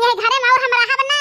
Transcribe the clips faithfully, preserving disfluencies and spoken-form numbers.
ए घरे में और हम रहब ना।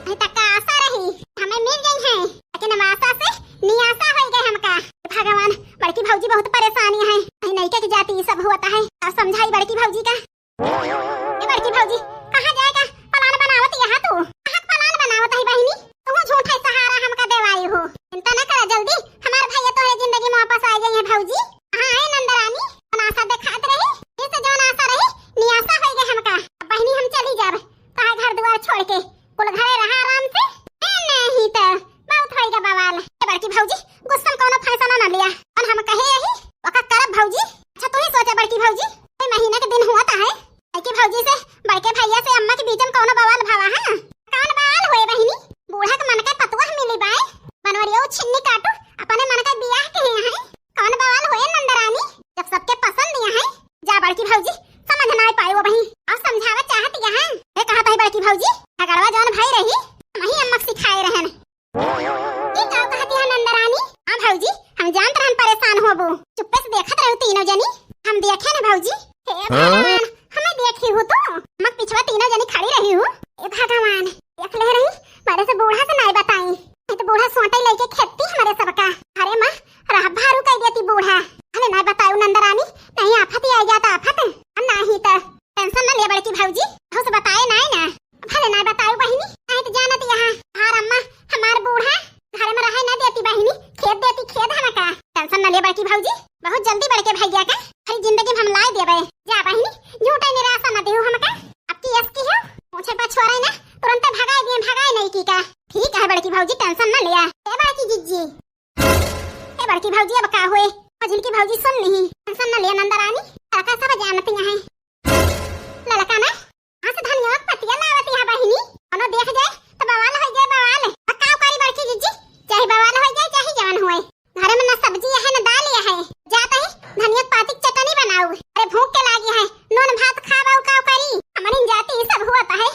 अरे तक का आशा रही, हमें मिल गई है, लेकिन हम आशा से निराशा हो गए हमका। भगवान, बड़की भौजी बहुत परेशानी है। अरे नइका के जाति ई सब होता है। अब समझाई बड़की भौजी का। ए बड़की भौजी, कहाँ जाए का प्लान बनावत यहाँ तू? कहाँ प्लान बनावत है बहिनी? तू झूठे सहारा हमका देवाई हो। चिंता न करा, जल्दी हमार भैया तोहरे जिंदगी में वापस आ गई है भौजी। हाँ, ए नंदरानी, जौन आशा देखात रही, इस जौन आशा रही, निराशा हो गई हमका। अब बहिनी हम चली जाब, तोहार घर दुआर छोड़ के, कुल घरे रहा आराम से। ए नहीं तो बहुत होई गा बवाल। ए बड़की भौजी, गुस्सा में कौनो फैसला ना लिया, और हम कहे यही, ओका करब भौजी। अच्छा तू ही सोचा बड़की भौजी, कोई महीना के दिन हुआ था है, बड़की भौजी से, बड़के भैया से अम्मा के बीच में कौनो बवाल भावा है? कौन बवाल होए बहिनी? बूढ़ा के मन के पतुआ मिली बाए, बनवरिया छिन्नी काटू, अपने मन का बियाह के हैं। कौन बवाल होए नंदरानी, जब सबके पसंद दिया है? जा बड़की भौजी, समझ ना पाए वो बहिन, और समझावा चाहत यहाँ। ए कहत है बड़की भौजी, झगड़वा जौन भई रही, वही अम्मा के सिखाए रहन। ई का कहत यहाँ नंदरानी? हाँ भौजी, हम जानत रहन परेशान होबू, चुप्पे से देखत रहू तीनों जनी। हम देखे न भौजी। हे भगवान, हमें देखी हूँ तो, अम्मा के पिछवा तीनों जनी खड़ी रही हूँ। ए भगवान, देख ले रही, बड़े से बूढ़ा से नाई बताई, नहीं तो बूढ़ा सोटे लेके खेती हमारे सबका। अरे माँ, राह भारू कह देती बूढ़ा। अरे नाई बताऊ नंदरानी, नहीं आफत ही आ जाता आफत। हम नाही तो टेंशन न ले बड़की भौजी, केहू से बताए नाई ना। भले ना बताऊ बहिनी, नाही तो जानत यहाँ हमार अम्मा, हमार बूढ़ा घरे में रहे ना देती बहिनी, खेद देती खेद हमका। टेंशन न ले बड़की भौजी, बहुत जल्दी बड़के भैया का हरी जिंदगी में हम लाए देबे। जा बहिनी, झूठे निराशा न देहू हमका। अब की एस की हो, पूछे पर छोड़े ना, तुरंत भगाए दिए, भगाए नहीं की का। ठीक है बड़की भौजी, टेंशन न लिया। ए बड़की जिज्जी, ए बड़की भौजी, अब का हुए? मझिलकी भौजी सुन लिही, टेंशन न लिया नंदरानी, लड़का सब जानती हैं। लड़का ना, हाँ से धनिया के पतिया लावती है बहिनी, कोनो देख जाए तो बवाल हो जाए बवाल। अब का करी बड़की जिज्जी, चाहे बवाल हो जाए चाहे जवन हुए, घर में न सब्जी है न दाल है, जात ही धनिया के पाती के चटनी बनाऊ। अरे भूख के लागी है, नून भात खाबा का करी, हमनी जाति ई सब हुआ है।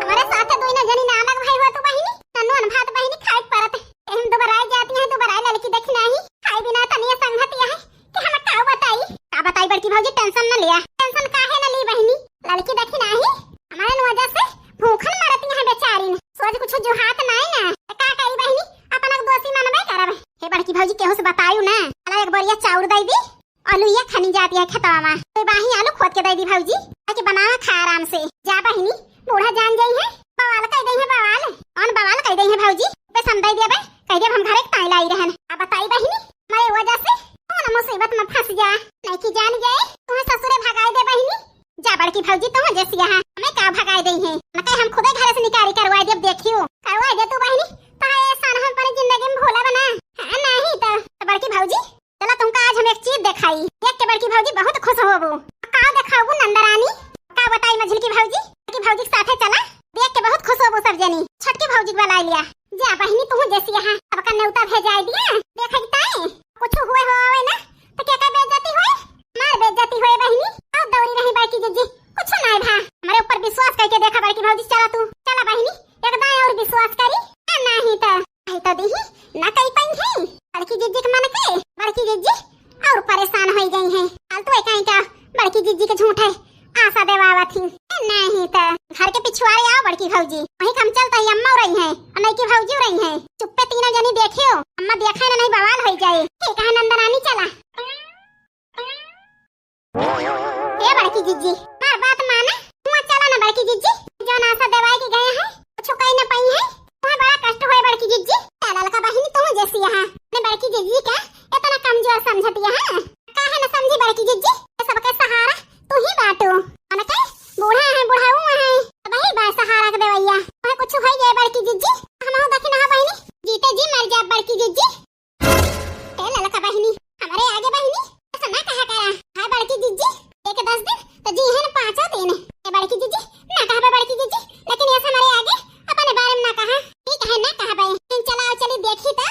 हमरे साथे दुइनो जनी ना अलग भई हो तू बहिनी, ना नून भात बहिनी खाए के परत। एहम दुबराई जाती है, दुबराई लड़की देखी नाही, खाए बिना तनिया संगति है कि हम का बताई। का बताई बड़की भौजी, टेंशन न लिया। टेंशन काहे न ली बहिनी, लड़की देखी नाही, हमारे न वजह से भूखन मरती है बेचारी। सोच कुछ जुहात नाई ना, त का करी बहिनी, अपना के दोषी मनबे करब। हे बड़की भौजी, केहू से बतायू ना, चला एक बोरिया चाउर दे दी, आलू ये खनी जाती है खेतवा में, कोई बाही आलू खोद के दे दी भौजी, ताकि बनावा खा आराम से। जा बहिनी, बूढ़ा जान जाई है, बवाल कह दे है बवाल, कौन बवाल कह दे है भौजी, बस हम दे देबे, कह देब हम घरे के ताई लाई रहन। अब बताई बहिनी, हमारे वजह से कौन मुसीबत में फंस जा, नहीं कि जान जाए तुम्हें ससुरे भगाई दे बहिनी। जा बड़की भौजी, तुम जैसी यहाँ हमें का भगाई दे है, न कहे हम खुदे घर से निकारी करवाई देब, देखियो करवाई दे तू बहिनी, तो ये सन हम अपनी जिंदगी में भूला बना। हाँ नहीं तो, तो बड़की भौजी, चला तुमका आज हम एक चीज देखाई, देख के बड़की भौजी बहुत खुश होबू। का देखाबू नंदरानी? का बताई मझिलकी भौजी, बड़की भौजी के साथे चला, देख के बहुत खुश होबू सब जनी। छोटकी भौजी के बुलाई लिया, जा बहिनी तू जैसी यहाँ सबका नेवता भेजाई दिया, देखे के ताई कुछ हुए हो आवे ना तो क्या का बेइज्जती हुए, मार बेइज्जती हुए बहिनी। और दौड़ी रही बड़की जिज्जी, कुछ ना भा, हमारे ऊपर विश्वास करके देखा बड़की भौजी, चला तू, चला बहिनी, एकदम और विश्वास करी, आ नाही तो, आई तो दीही, ना कही पाई है। बड़की जिज्जी के मन के, बड़की जिज्जी और परेशान हो गई है। फालतू है कहीं का, बड़की जिज्जी के झूठ है, आशा देवावत ही। ए, नहीं तो, घर के पिछुआरे आओ बड़की भौजी, वहीं कम चलता ही अम्मा रही है, और नहीं की भौजी रही है। चुप्पे तीनों जनी देखियो, अम्मा देखा ना नहीं बवाल हो जाए। ठीक है नंदरानी चला। ए बड़की जिज्जी, मार बात माना, हुआ चला ना बड़की जिज्जी, जौन आशा देवाई के गए हैं, कुछ कही ना पाई है, तुम्हें बड़ा कष्ट हुए बड़की जिज्जी। ए ललका बहिनी, तू जैसी यहाँ, ने बड़की जिज्जी का इतना कमजोर समझती है? काहे न समझी बड़की जिज्जी, ये सबके सहारा तू ही बाटू। अनके बूढ़ा है, बुढ़ाऊ है, वही बा सहारा के देवैया। वह कुछ हो गए बड़की जिज्जी, हम देखी ना बहिनी, जीते जी मर जा बड़की जिज्जी। ए ललका बहिनी, हमरे आगे बहिनी, ऐसा ना कहा करा। हाय बड़की जिज्जी, एक दस दिन तो जी है ना पाँचों दिन। ए बड़की जिज्जी, ना कहबे बड़की जिज्जी, लेकिन ऐसा हमारे आगे अपने बारे में ना कहा। ठीक है, ना कहबे। लेकिन चला, आओ चली देखी तो।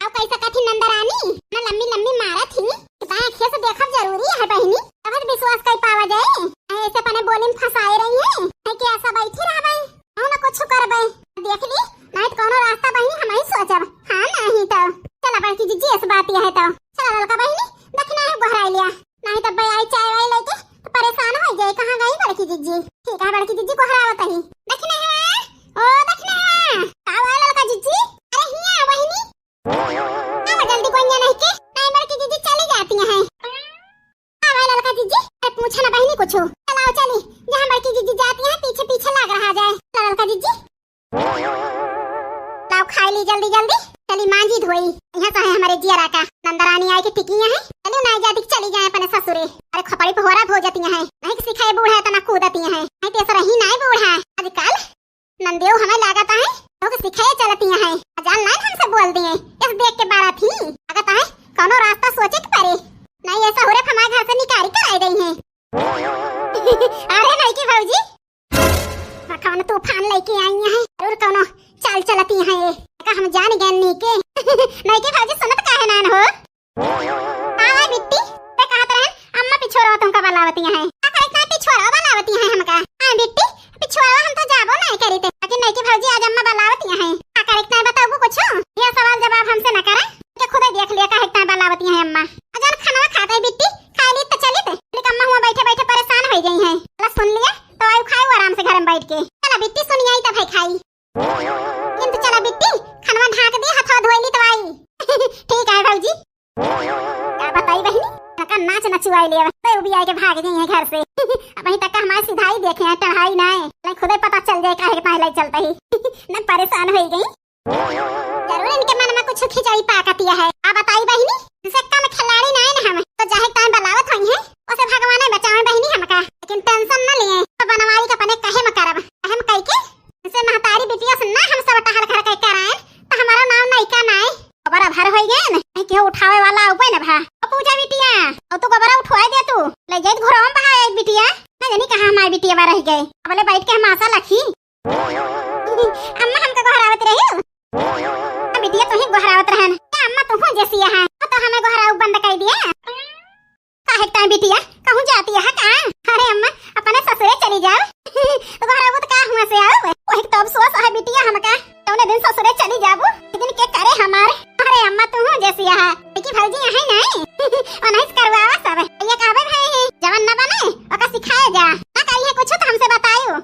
आओ कैसा कथी नंदरानी, ना लम्बी लम्बी मारत ही, कितना आँखें से देखब जरूरी है बहिनी, तब तो विश्वास कर पावा जाए। ऐसे अपने बोली में फंसाए रही है, है कि ऐसा बैठी रहबे? कहूँ ना कुछ करबे, देख ली, नहीं तो कोनो रास्ता बहिनी हम ही सोचब। हाँ, नहीं तो। चला बड़की जिज्जी, ऐसी बात यह है तो। चला ललका बहिनी, दखिना है गोहराई लिया, नहीं तो बे आई चाय वाय लेके तो परेशान हो जाए, कहाँ गई बड़की जिज्जी। का बड़की जिज्जी गोहरावत ही। दखिनहा, ओ दखिनहा, का हुआ ललका जिज्जी? अरे हियाँ बहिनी। आवा जल्दी कोइया नहीं के, नहीं बड़की जिज्जी चली जाती हैं। आवा ललका जिज्जी, अरे पूछा ना बहिनी कुछ। चलाओ चली, जहाँ बड़की जिज्जी जाती हैं पीछे पीछे लाग रहा जाए। चला ललका जिज्जी। लाओ खाई ली जल्दी जल्दी। चली मांजी धोई। यहाँ से है हमारे जियरा का। नंदरानी आई के टिकिया है। चलो ना जाती चली जाए अपने ससुरे। अरे खपड़ी पहोरा भो जाती हैं। नहीं कि सिखाए बूढ़ा है तना कूदती हैं। नहीं तो ऐसा रही ना बूढ़ा। आजकल नंदियो हमें लागत है। लोग सिखाए चलती हैं। जान लाइन हमसे बोल दिए। इस देख के बारा थी। लागत है कौनो रास्ता सोचे के परे। नहीं ऐसा हो रहा हमारे घर से निकारी कराई गई है। अरे नहीं की भौजी, कौन तूफान लेके आई हैं, जरूर कौनो चाल चलती हैं ये। का हम जान गए नी के। नहीं के भौजी सुनत काहे नान हो? हाँ भाई बिट्टी, ते कहत रहन अम्मा पिछोरा तुमका बलावती हैं। का करे इतना पिछोरा बलावती हैं हमका? हाँ बिट्टी, पिछोरा हम तो जाबो नहीं करी थे, लेकिन नहीं के भौजी आज अम्मा बलावती हैं। का करे इतना बताबू कुछ? ये सवाल जवाब हमसे न करे, के खुदे देख लिया काहे इतना बलावती हैं अम्मा। अजान खाना खाते बिट्टी, खा ली तो चली थे, लेकिन अम्मा हुआ बैठे बैठे परेशान हो गई हैं। चला सुन लिया, तो आयु खाए आराम से घर में बैठ के। चला बिट्टी सुनिया ही तो भाई खाई। किंतु चला बिट्टी, खनवा ढाक दे, हथवा धोई ली तो आई। ठीक है भौजी। का बताई बहिनी, का नाच नचुआई ले, तो उबिया के भाग गई है घर से। अब वहीं तक हमारे सिधाई देखे हैं, टढ़ाई ना है। नहीं खुदे पता चल जाए काहे के पहले चलता ही। न परेशान हो गई। जरूर इनके मन में कुछ खिचड़ी पाकतिया है। का बताई बहिनी, इनसे कम खिलाड़ी ना है ना हम। तो चाहे टाइम बलावत हुई है, उसे भगवान बचावे बहिनी हमका। लेकिन टेंशन न लिए, तो बनवारी का अपने कहे में करब। हम कह के इनसे महतारी बिटिया से ना हम सब टहल घर के कराए, तो हमारा नाम नहीं का नाय। गोबरा भर होई गए न, नहीं केहू उठावे वाला ऊपर न भा। ओ पूजा बिटिया, ओ तू गोबरा उठवाए दे तू, ले जाई घरों में बहाए बिटिया। ना जानी कहाँ हमारी बिटिया बा रह गए। अब ले बैठ के हम आशा लखी। अम्मा हमका गोहरावत रही। बिटिया तू ही गोहरावत रहन। का अम्मा तू हूँ जैसी है? तो हमें गोहराऊ बंद कर दिया। काहे टाइम बिटिया कहूँ जाती है का? अरे अम्मा, अपने ससुरे चली जाओ। तो घर आबू तो का हुआ से आओ? वही तो अफसोस है बिटिया हमका। कौने दिन ससुरे चली जाबू, एक दिन के करे हमार। अरे अम्मा तू हूँ जैसी है। देखी भौजी यहाँ नहीं। और नहीं करवावा सब। ये कहबे भाई है, जवन न बने, ओका सिखाए जा। ना करी है कुछ तो हमसे बतायो।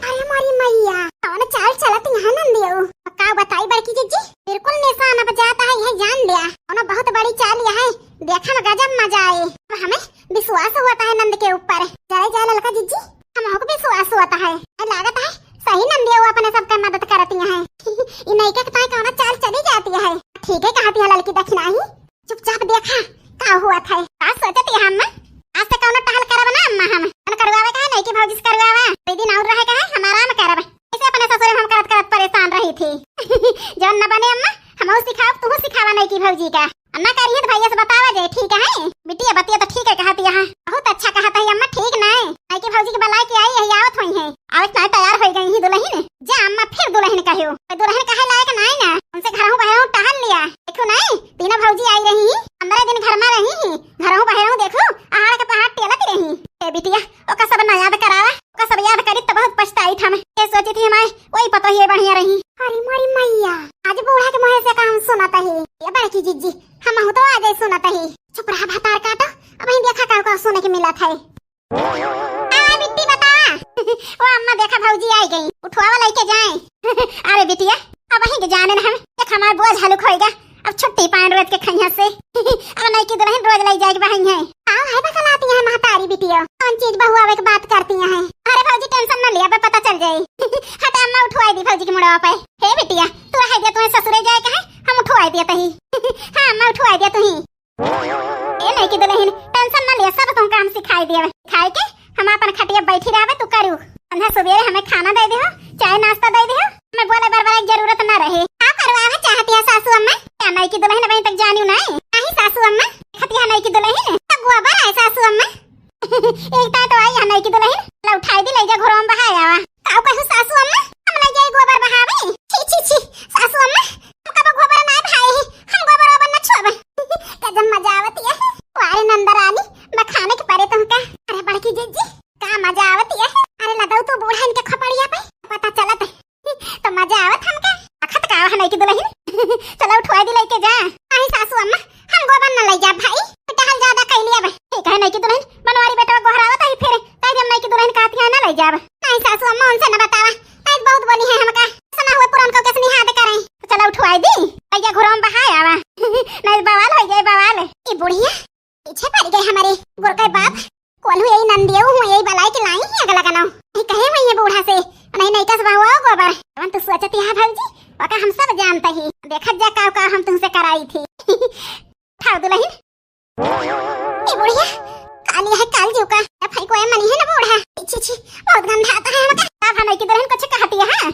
अरे मोरी मैया, कौन चाल चलत यहाँ नंदियो? का बताई बड़की जिज्जी, बिल्कुल निशान अब जाता है, यह जान लिया। कौनो बहुत बड़ी चाल यह है, देखा में गजब मजा आए। अब हमें विश्वास होता है नंद के ऊपर। जरे जा ललका जिज्जी, हमको विश्वास होता है। ए, लागत है सही नंदियो अपने सबका मदद करती हैं। ई नैके के ताई कौनो चाल चली जाती है। ठीक है कहती है ललकी दखिनाही। चुपचाप देखा, का हुआ था? का सोचत है अम्मा? आज से कौनो टहल करब ना अम्मा हम। कौन करवावे का है, नैकी भौजी से करवावा। दो दिन और रहे का है, हम आराम करब। ऐसे अपने ससुरे हम करत करत परेशान रही थी। जौन न बने अम्मा, हमहू सिखाओ, तू सिखावा नैकी भौजी का। अम्मा करिए तो भैया से बतावा जे, ठीक है? बिटिया बतिया तो ठीक है कहत यहाँ। बहुत अच्छा कहत है अम्मा, ठीक ना है। नैकी भौजी के बुलाए के आई है, आवत हुई है। आवत ना तैयार हो गई ही दुल्हन। जा अम्मा फिर दुल्हन कहो। दुल्हन कहे लायक ना है ना। उनसे घरहू बहरहू टहल लिया। देखो नहीं, तीनों भौजी आई रही ही, पंद्रह दिन घर में रही ही, घरहू बहरहू देखो, आहार के पहाड़ टेलत रही। ए बिटिया, ओका सब ना याद करावा, ओका सब याद करी तो बहुत पछताई था मैं। ये सोची थी हमारे वही पतो ही बढ़िया रही। अरे मोरी मैया, आज बूढ़ा के मुँह से काम सुनत ही। ये बड़की जिज्जी, हमहू तो आज ही सुनत ही। चुप रहा भतार काटो, अब ही देखा का, का सुने के मिला था। आ बिट्टी बता। ओ अम्मा देखा भौजी आई गई, उठवावा लेके जाए। अरे बिटिया, अब वहीं के जाने न हम, एक हमार बोझ हलुक होएगा। अब छुट्टी पाए रोज के खैया से। अब नैकी दुल्हन रोज ले जाएगी बहन है। आओ है बकलाती है महतारी बिटिया, कौन चीज बहु आवे के बात करती है? अरे भौजी टेंशन न लिया, बे पता चल जाए। हट अम्मा उठवाई दी भौजी के मुड़वा पे। हे बिटिया, तू रह दिया, तुम्हें ससुरे जाए के है, हम उठवाई दिया तही। हाँ अम्मा उठवाई दिया तुही। ए नैकी दुल्हन, टेंशन न ले, सब तुमका हम सिखाई देवे। खाए के हम अपन खटिया बैठी रहबे, तू करू। अंधा सुबेरे हमें खाना दे देहो, चाय नाश्ता दे देहो, हमें बोले बरबरे की जरूरत न रहे। का करवावे चाहती है सासू अम्मा? क्या नैकी दुल्हन अभी तक जानियो नहीं? नहीं सासू अम्मा, खतिया नैकी दुल्हन, तो गोबर है सासू अम्मा। एक ताई तो आई है नैकी दुल्हन, ला उठाई दी, ले जा घरों में बहाया आवा। काऊ कहू सासू अम्मा, हम नहीं जाई गोबर बहावे। छी, छी, छी, सासू अम्मा, हम कबो गोबर ना बहाए ही, हम गोबर ओबर ना छुआबे। गजब मजा आवत है। वारे नंदरानी, बखाने के परे तुमका। अरे बड़की जिज्जी, का मजा आवत है। अरे लदऊ तू बूढ़ा इनके खपड़िया पे, पता चलत है। तो मजा आवत हमका। अखत का आवा नैकी दुल्हन। चला उठवाई दी लेके जा। आई सासू अम्मा, हम गोबर न ले जा भाई, टहल ज्यादा कैली अब। ठीक है नैकी दुल्हन, बनवारी बेटवा गोहरावत है फिर, कह दे हम नैकी दुल्हन कहती है न ले अरे बाप, कोल्हू यही नंदियो हूँ, यही बलाई के लाई ही अगला गनौ। नहीं कहे हुई है बूढ़ा से, नहीं, नहीं कस बहुआ गोबर। अवन तू सोचती है भौजी, ओका हम सब जानते ही। देखत जा का, का हम तुमसे कराई थी। ठाव दुलहिन। ए बुढ़िया, काली है काल जीव का। अब भाई कोई मनी है ना बूढ़ा। छी, छी, बहुत गंधा आता है हमका। का भनई की दुलहिन कुछ कहती है, हाँ?